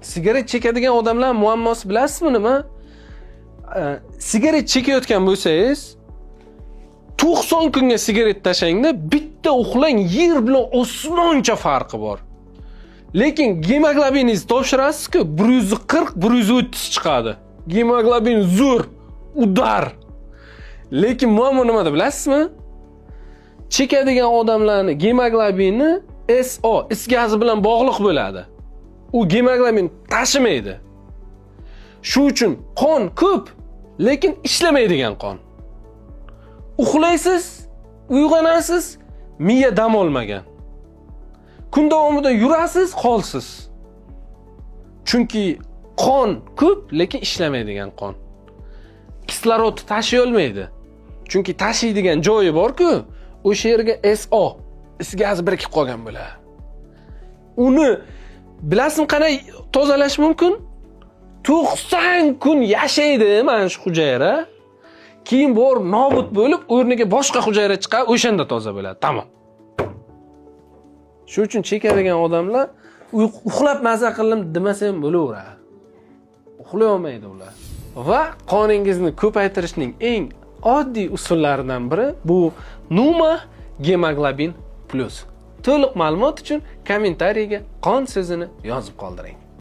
Sigaret chekadigan odamlar muammosi bilasizmi nima? Sigaret chekayotgan bo'lsangiz, 90 kunga sigaret tashlangda, bitta uxlang, yer bilan osmoncha farqi bor. Lekin gemoglobiningizni topshirasiz-ku, 140, 130 chiqadi. Gemoglobin zo'r, удар. Lekin muammo nimada bilasizmi? Chekadigan odamlarni gemoglobini SO, is gazi bilan bog'liq bo'ladi. U gemoglobin tashimaydi. Shu uchun qon ko'p, lekin ishlamaydigan qon. Uxlaysiz, uyg'onasiz, miya dam olmagan. Kun davomida yurasiz, holsiz. Chunki qon ko'p, lekin ishlamaydigan qon. Kislorod tashiy olmaydi. Chunki tashiydigan joyi bor-ku, o'sha yerga SO, is gazi birikib qolgan bo'ladi. Uni bilasizmi qanday tozalash mumkin? 90 kun yashaydi mana shu hujayra. Keyin borib nobud bo'lib, o'rniga boshqa hujayra chiqadi, o'shanda toza bo'ladi. Tamom. Shu uchun chekadigan odamlar uxlab maza qildim demasa ham bo'laveradi. Uxlay olmaydi ular. Va qoningizni ko'paytirishning eng oddiy usullaridan biri bu Numa Gemoglobin Plus. To'liq ma'lumot uchun kommentariyga qon so'zini yozib qoldiring.